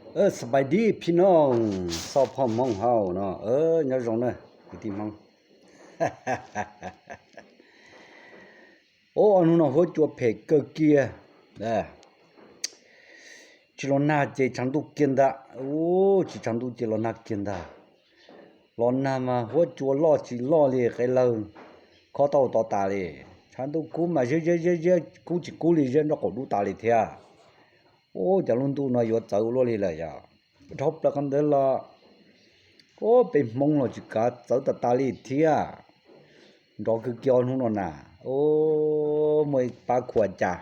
Xab pais dib phij nooj, xoj phoj Hmoob hauv no, nyob zoo na kwv tij Hmoob. Ub, ob hnub no huab cua phem kawg kiag. Tsis los nag ces tshav ntuj kiag ntag. Ub, tsis tshav ntuj ces los nag kiag ntag. Los nag mas huab cua loj tsis loj li, qe lawg khob tau to tas li. Tshav ntuj kub mas ziab ziab ziab ziab, kub tsis kub li, ziab nraub qaum dub tas li thiab. Ub, cas lub ntuj no yuav txawv ua luaj li lawm yog. Dhau plaws qhov ntawd los, ub, peb Hmoob los tsis kav txawv tas tas li thiab. Nrov kawg kiag ob hnub no na. Ub, muaj ib pab khuas cas,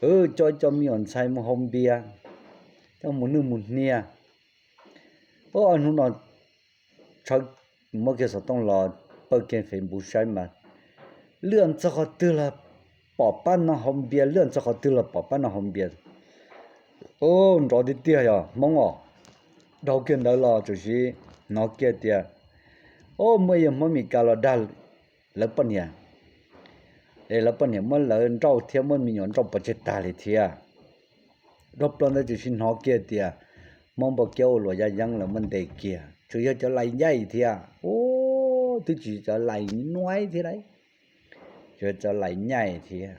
coj coj me nyuam ntxhais mus haus npias, coj mus nwj mus hnia. Ub, ob hnub no tshawb, muab kiag xov tooj los paw kiag Facebook saib mas, lwj txog qhov twg los pom pab no haus npias, lwj txog qhov twg los pom pab no haus npias. Ub, nrov tiag tiag yog Hmoob os. Dhau kiag ntawd los tam sim hnov kiag tias, ub, muaj yawg Hmoob Mes Kas los dag lawv poj niam, es lawv poj niam muab lawv nrauj thiab muab me nyuam nrauj pov tseg tag li thiab. Dhau plaws ntawd tam sim hnov kiag tias Hmoob npau kiab ua luam yaj yeeb lawv muab ntes kiag, tseem yog cov lais nyaij thiab. Ub, twb tsis cov lais nuaib thiab lauj, tseem cov lais nyaij thiab.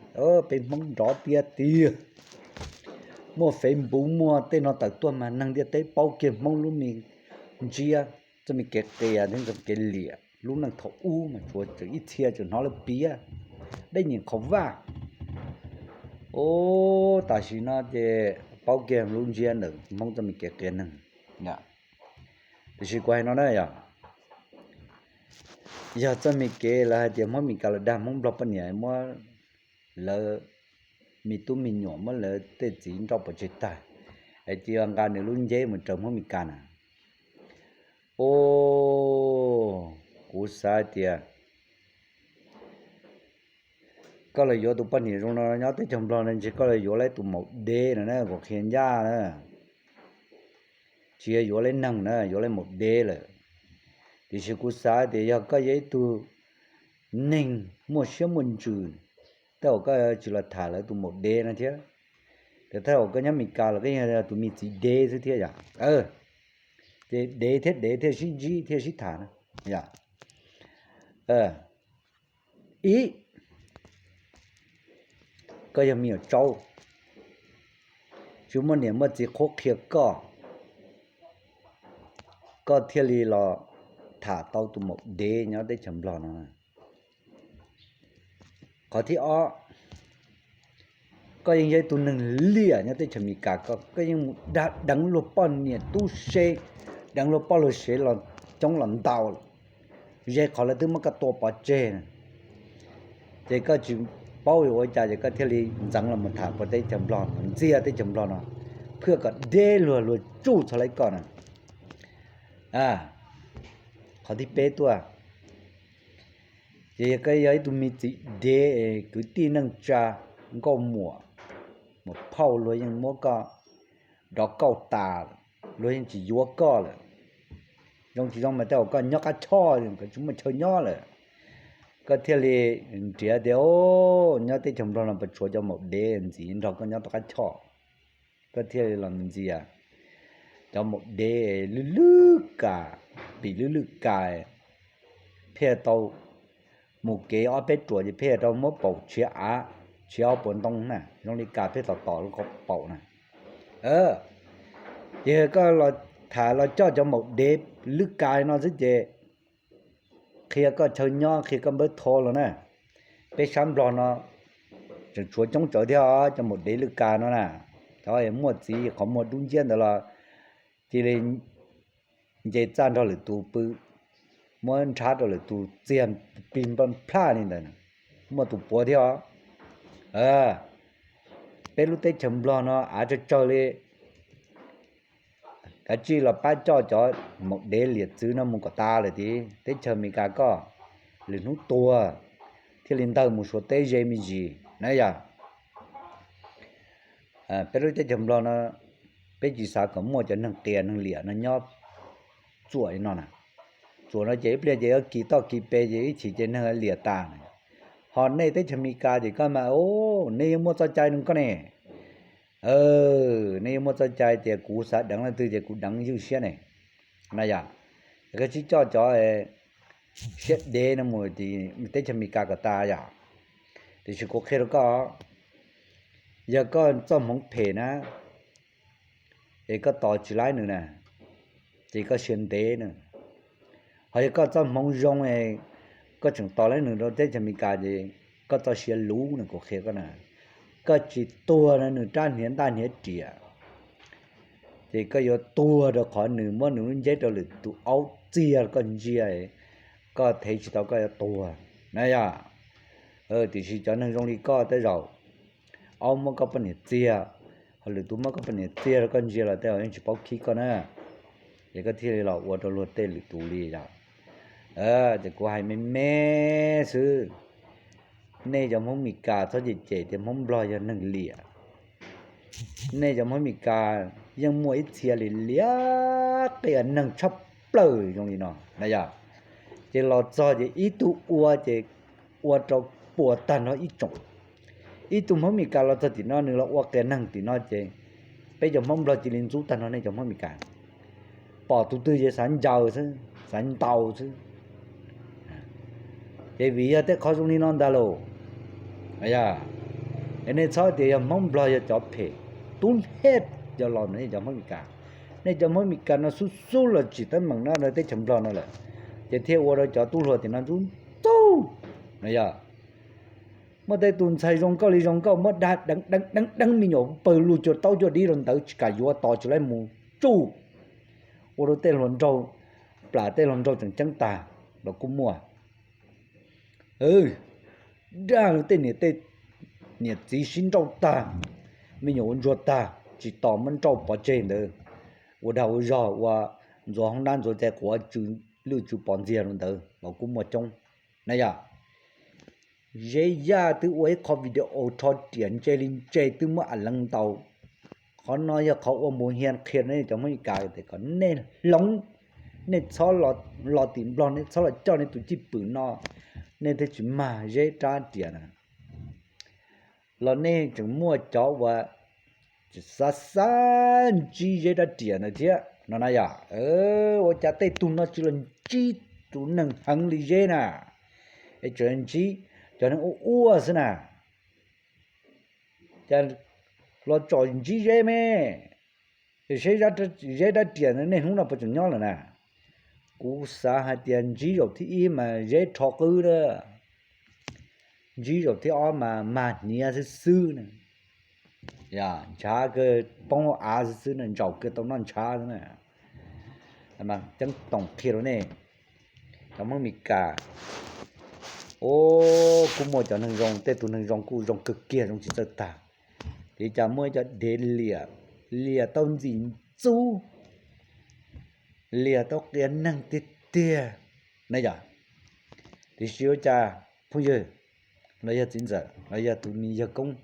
Peb Hmoob nrov tiag tiag. Muaj Facebook muaj tej no tawm tuaj mas neeg ntiaj teb paub kiag Hmoob lub me ntsiab, txoj me kev qias thiab txoj me kev liam. Lub neej thaum ub mas tsuas tseem ib txhia tseem hnov lawv piav dab nyim qhov vaj. Ub, tam sim no ces paub kiag lub ntsiab ntawm Hmoob txoj me kev qias neeg. Tiam sis kuv hais no na yog, yog txoj me kev lawv hais tias Hmoob Mes Kas los dag Hmoob Nplog poj niam, muab lawv me tub me nyuam, muab lawv tej txiv nrauj pov tseg tag, es cia nqa nws lub nceb mus raws Hmoob Mes Kas na. Ub, kuv xav tias koj los yuav tus poj niam zoo no nyob teb chaws Nplog no ntshe koj los yuav laib tus maum dev no na, kuv qhia ncaj na. Tsis yog yuav laib neeg na, yuav laib maum dev lawm. Tiam sis kuv xav tias yog koj yog ib tug neeg muaj siab muaj ntsws, tej zaum koj tsis los tham lawv tus maum dev no thiab. Ces tej zaum koj nyob Mes Kas los koj yog tus me txiv dev xwb thiab yom. Ces dev thiab dev thiaj sib ntsib thiaj sib tham na yom. Ib, koj yog me nyuam tsaub, tsis muaj niam muaj txiv qhuab qhia koj, koj thiaj li los tham tau tus maum dev nyob teb chaws Nplog no. Qhov thib ob, koj yeej yog ib tug neeg liam nyob teb chaws Amelikas, koj, koj yeej mus dag deev luag poj niam tub se, deev luag poj luag sev los coob los ntau, ze qhov lawv twb muab koj tua pov tseg na. Ces koj tsis paub yuav ua cas ces koj thiaj li ntxeev los mus tham puag teb chaws Nplog, mus ntxias teb chaws Nplog no, phwj kom deb luag, luag tsuj txog laib koj na. Qhov thib peb tuaj, ces yog koj yog ib tug me txiv dev, kwv tij neej tsa, nkauj muam, muam phauj luag yeej muab koj dov kauj tas, luag yeej tsis yuav koj lawm. Zoo tsis zoo mas tej zaum koj nyob qab choj, koj tsis muaj chaw nyob lawm, koj thiaj li nrhiav tias, o, nyob teb chaws Nplog no puas tshuav cov maum dev ntxiv nrog koj nyob tom qab choj. Koj thiaj li los ntxias cov maum dev lwj lwj kas, pim lwj lwj kas, pheej tau mus kev ob peb ruam ces pheej tau muab paum tshiav av, tshiav ob puas ntoo na, zoo li kas pheej tom tom lub qhov paum na. Ces koj los tham los coj cov maum dev lwj kas no xwb ces qhia koj chaw nyob, qhia koj npawb thos los na. Peb sab Nplog no tseem tshuav coob tsawv thiab os, cov maum dev lwj kas no na. Cov muaj txiv qhov muag dub nciab ntawd los cia li nce txaj nrog lwm tus pw, muab nrhab rau lwm tus txiag plig npaj plhaj li ntawd, muaj tus puav thiab os. Peb lub teb chaws Nplog no av tsawg tsawg li, kav tsij los pab coj cov maum dev liam txwv no mus kom tas lawm tid. Teb chaws Amelikas koj, lwm hnub tuag thiaj li ntawg mus Suav teb ze me ntsis na yog. Peb lub teb chaws Nplog no, peb tsis xav kom muaj cov neeg qias neeg liam no nyob txuam li no na. Txuam no ces ib pliag ces yuav kis toj kis pes ces ib chim ces neeg liam tas na. Ho nej teb chaws Amelikas ces koj mas, o, nej yeej muaj txoj cai no koj ne. Nej yuav muaj txoj cai tias kuv xav deev leej twg ces kuv deev ywj siab ne, na yom. Koj tsis coj cov siab dev no mus teb chaws Amelikas kom tas yom. Tiam sis kuv qhia rau koj, yog koj txoj hmoov phem na, es koj tos tsis laib nws na, ces koj siav ntev na. Ho yog koj txoj hmoov zoo, koj tseem tos laib nws rau teb chaws Amelikas ces koj txoj siav luv na, kuv qhia koj na. Koj tsis tuag no nws rab hniav ntaj hniav riam, ces koj yuav tuag rau qhov nws muab nws lub nceb rau lwm tus aub txiag koj ntsia, koj thev tsis tau koj yuav tuag na yom. Tiam sis cov neeg zoo li koj tej zaum aub muab koj poj niam txiag, ho lwm tus muab koj poj niam txiag rau koj ntsia los tej zaum yeej tsis paub khib koj na, ces koj thiaj li los ua rau luag tej lwm tus li yom. Ces kuv hais me me xwb, nej cov Hmoob Meskas txhob cem cem tias Hmoob Nplog yog neeg liam. Nej cov Hmoob Meskas yeej muaj ib txhia li liam qias neeg tshaj plaws zoo li no na yom. Ces los txog ces ib tug ua ces ua rau puas tag nrho ib tsoom. Ib tug Hmoob Meskas los txog tim no nws los ua qias neeg tim no ces peb cov Hmoob Nplog cia li ntxub tag nrho nej cov Hmoob Meskas. Pom tus twg ces xav ncaws xwb, xav ntaus xwb. Ces vim yog tej qhov zoo li no ntag lauj. Es nej txhob tias yog Hmoob Nplog yog cov phem, tub hej yog los ntawm nej cov Hmoob Meskas. Nej cov Hmoob Meskas no xub xub los tsim teeb meem no rau teb chaws Nplog no lawm, ces thiaj ua rau cov tub hluas tim no ntxub ntxub no yog. Muaj tej tus ntxhais zoo nkauj li zoo nkauj muab dag deev deev deev deev me nyuam pawg lug cua taub cua dib rau ntawd tsis kam yuav, tos tsis laib mus tsuj, ua rau tej hluas nraug, plam tej hluas nraug tseem ceeb tag los kuj muaj. Dag tej niam tej niam txiv sib nrauj tag, me nyuam ua ntsuag tag tsis tos muab nrauj pov tseg ntawd, ua dag ua zog ua ntxuav hoob nab ntxuav cai quav tsw lwj tsw pov ntxiag rau ntawd los kuj muaj coob na yom. Zeb Yaj twb ua ib qho video rho riam ntse li ntse twb muab a leev ntaus. Qhov no yog qhov ua npu hia qhia nej cov Hmoob Meskas tias kom nej hloov, nej txhob los tim Nplog, nej txhob los coj nej tus cwj pwm no, nej thiaj tsis mag Zeb rab riam na. Los nej tseem muaj cov uas tseem xav xav ntsib Zeb rab riam ntawd thiab no na yom. Ua cas tej tug no tsis los ntsib tus neeg heev li Zeb na, es tseem ntsib cov neeg ua ua xwb na. Cas los tsom ntsib Zeb me, es Zeb rab riam ntawd niaj hnub no puas tseem nyob lawm na? Kuv xav hais tias ntsib zaum thib ib mas Zeb rho qwb na, ntsib zaum thib ob mas mag hniav xwb xwb na, ntshav kawg poob hauv av xwb xwb na, ntsaum kawg tau noj ntshav xwb na. Ceeb toom qhia rau nej, cov Hmoob Meskas, kuj muaj cov neeg zoo, tej tus neeg zoo kuj zoo kawg kiag zoo tsis txawj tag, tiam sis cas muaj ib co dev liam, liam tau ntxim ntxub, liam tau qias neeg tiag tiag na yom. Tiam sis ua cas phooj ywg los yog txiv ntxawm los yog tus me yawg koob,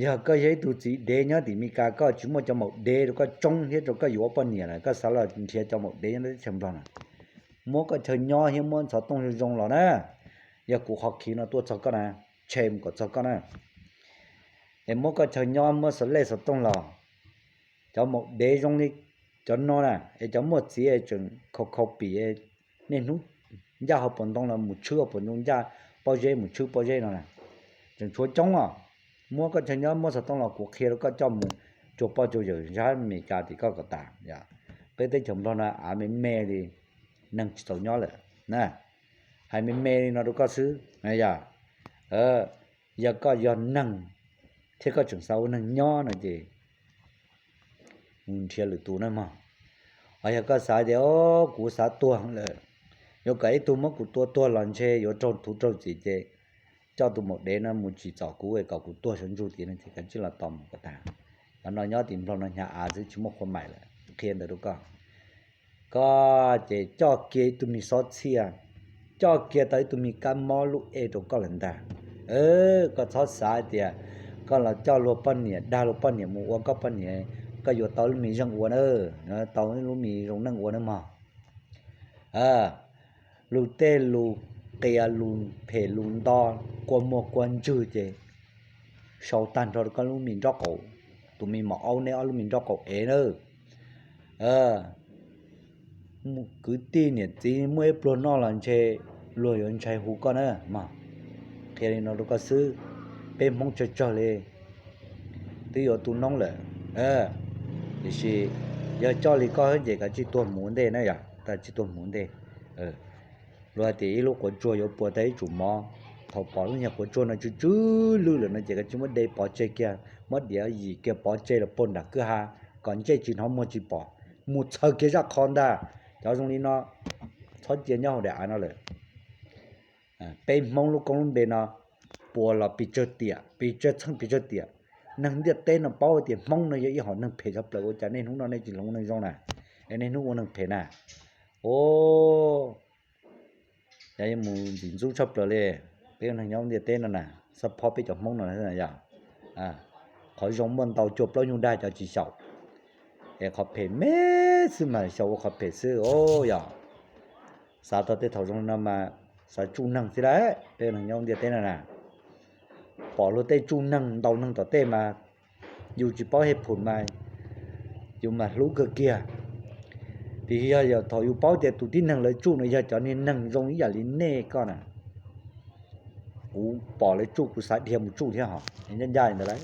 yog koj yog ib tug txiv dev nyob tim Meskas, koj tsis muaj cov maum dev rau koj tsoob thiab rau koj yuav poj niam lawm, koj xav los nrhiav cov maum dev nyob teb chaws Nplog na, muab koj chaw nyob thiab muab xov tooj zoo zoo los na. Yog kuv qhov khiv no tuaj txog koj na, tshem mus kom txog koj na, es muab koj chaw nyob muab xov lej xov tooj los. Cov maum dev zoo li cov no na, es cov muaj txiv tseem khau khau pim, niaj hnub ncaj hauv paus ntoo los mus tshwb hauv paus ntoo, ncaj pob zeb mus tshwb pob zeb no na, tseem tshuav coob os. Muab koj chaw nyob muab xov tooj los kuv qhia rau koj coj mus cuag poj cuag yawm Zab Meskas tim koj kom tas. Peb teb chaws Nplog no av me me li, neeg tsis txaus nyob lawm na. Hais me me li no rau koj xwb yom. Yog koj yog neeg thiab koj tseem xav ua neeg nyob no ces mus nrhiav lwm tus na mog. Ho yog koj xav tias, o, kuv xav tuag lawm, yuav kom ib tug muab kuv tua tuag los ntshe yuav raug tub raug txim ces coj tus maum dev no mus tsim txom kuv es kom kuv tuag saum ntsug tid no ces kav tsij los tos mus kom tag. Cov no nyob tim Nplog no hnyav av xwb tsis muaj qhua maim lawm, qhia ntawd rau koj. Koj ces coj kiag ib tug me xob txhiaj, coj kiag tau ib tug me kab mob lub ej rau koj lawm ntag. Koj txhob xav tias koj los coj luag poj niam, dag luag poj niam mus ua koj poj niam, koj yuav tau lub me zeej ua na, tau lub me zoo neej ua na mog. Lus tej lus qias lus phem lus nto, kua muag kua ntswg ces sau tag nrho rau koj lub me nraub qaum, tus me mos aub neb ob lub me nraub qaum ev na. Kwv tij niam txiv muaj ib pluag noj los ntshe luag yuav ntshai hu koj na mog. Qhia li no rau koj xwb, peb Hmoob tsawg tsawg li twb yuav tu noob lawm. Tiam sis yog coj li koj ces koj tsis tuag mus ua ntej na yom, koj tsis tuag mus ua ntej. Luag hais tias ib lub quav tsuag yuav puas tau ib tsum mov. Thaum pom lub nyuag quav tsuag no tsw tsw lwj lawm no ces koj tsis muab de pov tseg kiag, muab diav yim kiag pov tseg los puag nram kwj ha, kom ntsej tsis hnov muag tsis pom, mus txhaws kiag zaj qhov ntag. Cov zoo li no txhob cia nyob hauv daim av no lawm. Peb Hmoob lub koob lub npe no puas los pes tsawg tiam, pes tsawg txheej pes tsawg tiam. Neeg ntiaj teb no paub tias Hmoob no yog ib hom neeg phem tshaj plaws, ua cas nej hnub no nej tsis hloov neeg zoo na, es nej hnub ua neeg phem na. Os, yog yuav mus ntxim ntxub tshaj plaws li peb ua neeg nyob ntiaj teb no na, xab phob peb cov Hmoob no yog. Qhov zoo muaj ntau cuaj plaub nyuag dag cov tsis xyaum, es qhov phem me xwb mas xyaum ua qhov phem xwb os yog. Xav tau tej thaum zoo li no mas xav tsuj neeg xwb las, peb ua neeg nyob ntiaj teb no na. Pom luag tej tsuj neeg ntaus neeg tom tej mas yus tsis paub hej phum mas yus mas hlub kawg kiag. Tiam sis yog thaum yus paub tias tus tib neeg lawv tsuj no yog cov niag neeg zoo ib yam li nej koj na, kuv pom lawv tsuj kuv xav dhia mus tsuj thiab hos, ncaj ncaj li ntawd lauj.